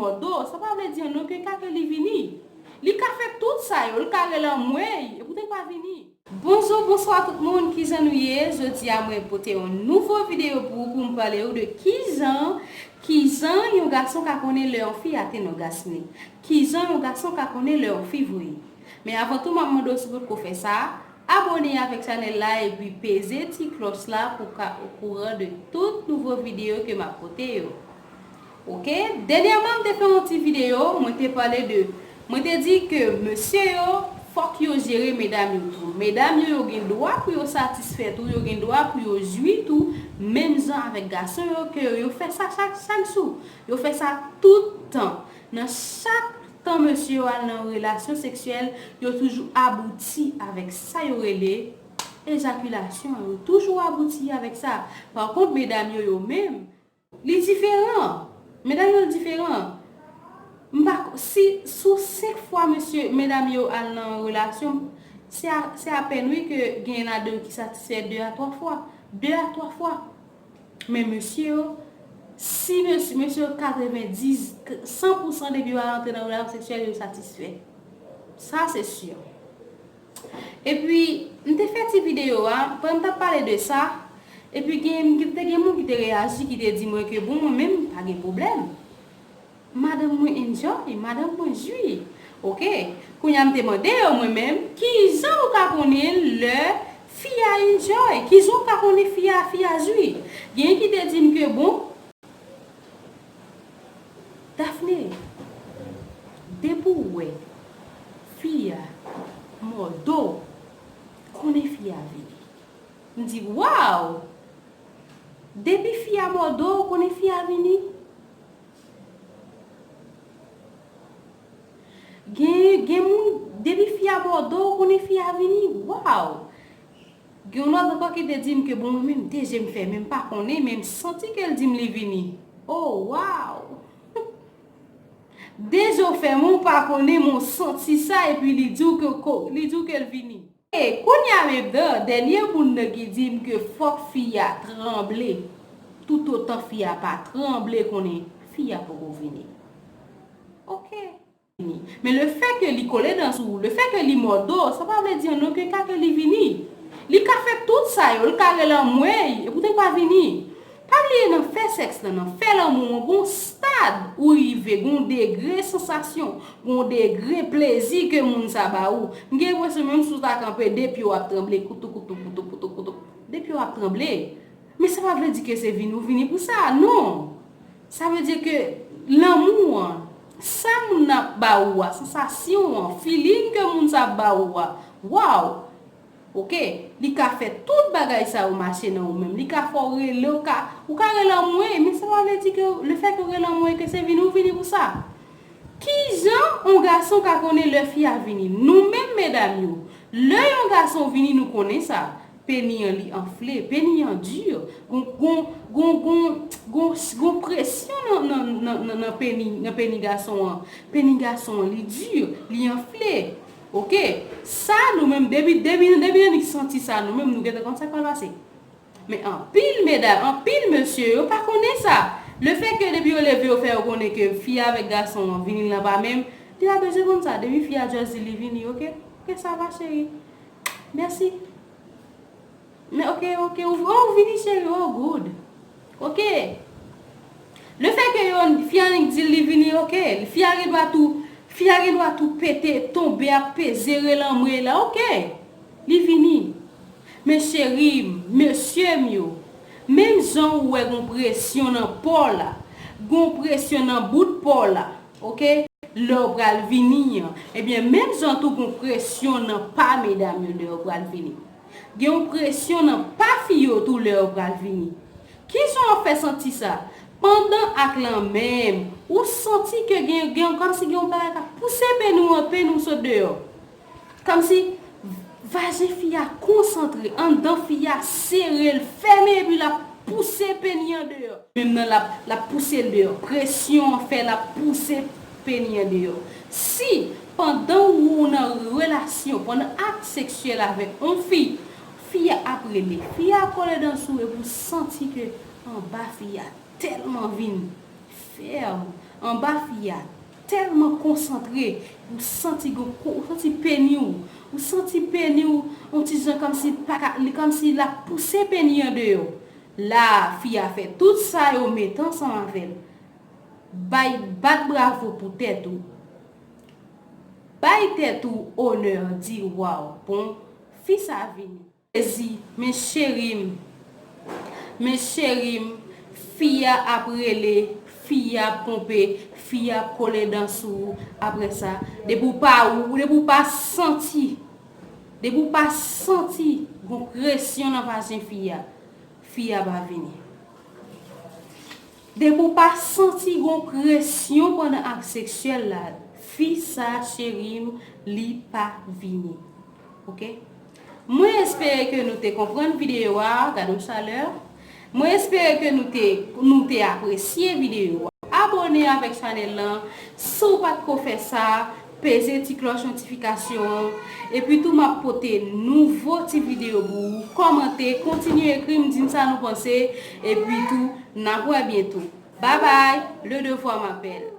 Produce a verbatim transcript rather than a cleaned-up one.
Mòdo, sa pa vle di an okenn ka ke li vini. Li ka fè tout sa yo, li ka rele anmwey, e poutan li pa vini. Bonjou, bonswa tout moun, kijan nou ye? Jodi a mwen pote yon nouvo videyo pou ou, pou m pale ou de kijan, kijan yon gason ka konnen lè yon fi atèn ògasm li. Kijan yon gason ka konnen lè yon fi voye. Men avan tou, m ap mande w si w potko fè sa, abòne avèk chanèl la epi peze ti klòch la pou w ka okouran de tout nouvo videyo ke m ap pote yo. Oke, dènyèman, m te fè yon ti videyo, mwen te pale de, mwen te di ke mesye yo, fòk yo jere medam yo tou. Medam yo, yo gen dwa pou yo satisfè tou, yo gen dwa pou yo jwi tou, menm jan avèk gason yo, ke yo fè sa chak, chak jou. Yo fè sa tout tan. Nan chak tan mesye yo al nan relasyon seksyèl, yo toujou abouti avèk sa yo rele ejakilasyon. Yo toujou abouti avèk sa. Pa kont, medam yo, yo menm, li diferan. Medam yo diferan. M pa, si sou senk fwa mesye, medam yo al nan relasyon, se a, se apèn wi ke gen ladan yo ki satisfè de a twa fwa. De a twa fwa. Men mesye yo, si mesye, mesye yo katrevendiz, san pousan depi yo al antre nan relasyon seksyèl, yo satisfè. Sa se si. Epi, m te fè ti videyo a, pandan m t ap pale de sa, epi gen, te gen moun ki te reyaji, ki te di mwen ke bon, mwen menm, pa gen pwoblèm. Madanm mwen enjoy, madanm mwen jwi. Oke. Kounye a m te mande yo mwen menm, kijan ou ka konnen lè fi a enjoy? Kijan ou ka konnen fi a, fi a jwi? Genyen ki te di m ke bon, Daphné, depi w wè fi a mòdo, konnen fi a vini. M di, waw! Depi fi a mòdo, konnen fi a vini. Gen, gen moun, depi fi a mòdo, konnen fi a vini. Waw! Gen yon lòt ankò ki te di m ke bon, mwen menm, de je m fèmen, m pa konnen, men m santi ke l di m li vini. Oh, waw! De je w fèmen, w pa konnen, men w santi sa, epi li di w ke, ko- li di w ke l vini. E kounye a menm nan, dènye moun nan ki di m ke fòk fi a tranble. Toutotan fi a pa tranble, konnen fi a poko vini. Oke. Men lefètke li kole dan sou ou, lefètke li mòdo, sa pa vle di an okenn ka ke li vini. Li ka fè tout sa yo, li ka rele anmwey, e poutan li pa vini. Pa bliye nan fè sèks lan, nan fè lanmou an, gon stad ou rive, gon degre sansasyon, gon degre plezi ke moun sa ba ou. M gen enpresyon menm si w ta kanpe, de pye w ap tranble, koutou, koutou, koutou, koutou, koutou. De pye w ap tranble. Men sa pa vle di ke se vini ou vini pou sa, non. Sa vle di ke lanmou an, sa moun nan ap ba ou a, sansasyon an, feeling ke moun sa ap ba ou a, waw! Oke, li ka fè tout bagay sa yo mache nan ou menm. Li ka fè w rele, w ka, ou ka rele anmwey, men sa pa vle di ke lefètke w rele anmwey ke se vini ou vini pou sa. Kijan yon gason ka konnen lè fi a vini? Nou menm medam yo, lè yon gason vini, nou konnen sa. Peni an li anfle, peni an di. Gon, gon, gon, gon, gon, gon presyon nan, nan, nan, nan, nan peni, nan peni gason an. Peni gason an, li di, li anfle. Oke? Sa, nou menm, depi, depi, depi nou santi sa, nou menm, nou gentan konn sa k pral pase. Men anpil medam, anpil mesye, yo pa konnen sa. Lefètke depi yo leve, yo fè yo konnen ke fi a avèk gason an vini lan pa menm, li pa bezwen konn sa. Depi fi a just di li vini, oke? Oke, sa va, cheri. Mèsi. Men oke, oke, ou, oh, ou vini, cheri, oh, good. Oke. Lefètke yo, fi a annik di l li vini, oke. Fi a gen dwa tou, fi a gen dwa tou pete, tonbe, ap peze, rele anmwey la, oke. Li vini. Men cheri m, mesye m yo, menm jan ou wè gon presyon nan po w la, gon presyon nan bout po w la, oke, lè w pral vini an, ebyen, menm jan tou gon presyon nan pa medam yo lè yo pral vini. Gen yon presyon nan pa fi yo tou lè yo pral vini. Kijan w ap fè santi sa? Pandan ak lan menm, ou santi ke gen, gen kòmsi gen yon bagay k ap pouse peni w, peni w sot deyò. Kòmsi vajen fi a konsantre, anndan fi a sere, l fèmen epi l ap pouse peni an deyò. Menm nan l ap, l ap pouse l deyò. Presyon an fè l ap pouse peni an deyò. Si, pandan ou nan relasyon, pandan ak seksyèl avèk yon fi, fi a ap rele, fi a ap kole dan sou epi w santi ke anba fi a tèlman vin fèm, anba fi a tèlman konsantre, ou santi gon, ou santi peni w, ou santi peni w, yon ti jan kòmsi pa ka, li kòmsi l ap pouse peni an deyò. La, fi a fè tout sa yo mete ansanm avè l. Bay, bat bravo pou tèt ou. Bay tèt ou onè, di waw, bon, fi sa vini. Sezi, men cheri m, men cheri m, fi a ap rele, fi a ap ponpe, fi a ap kole dan sou ou. Apre sa, depi w pa, depi w pa santi, depi w pa santi gon presyon nan vajen fi a, fi a pa vini. Depi w pa santi gon presyon pandan ak seksyèl la, fi sa, cheri m, li pa vini. Oke? Mwen espere ke nou te konprann videyo a, gade yon chalè. Mwen espere ke nou te, nou te apresye videyo a. Abòne avèk chanèl lan, si w pa t ko fè sa, peze ti klòch notifikasyon an, epi tou m ap pote nouvo ti videyo pou ou. Kòmante, kontinye ekri m, di m sa nou panse, epi tou, n ap wè byento. Babay, le devwa m apèl.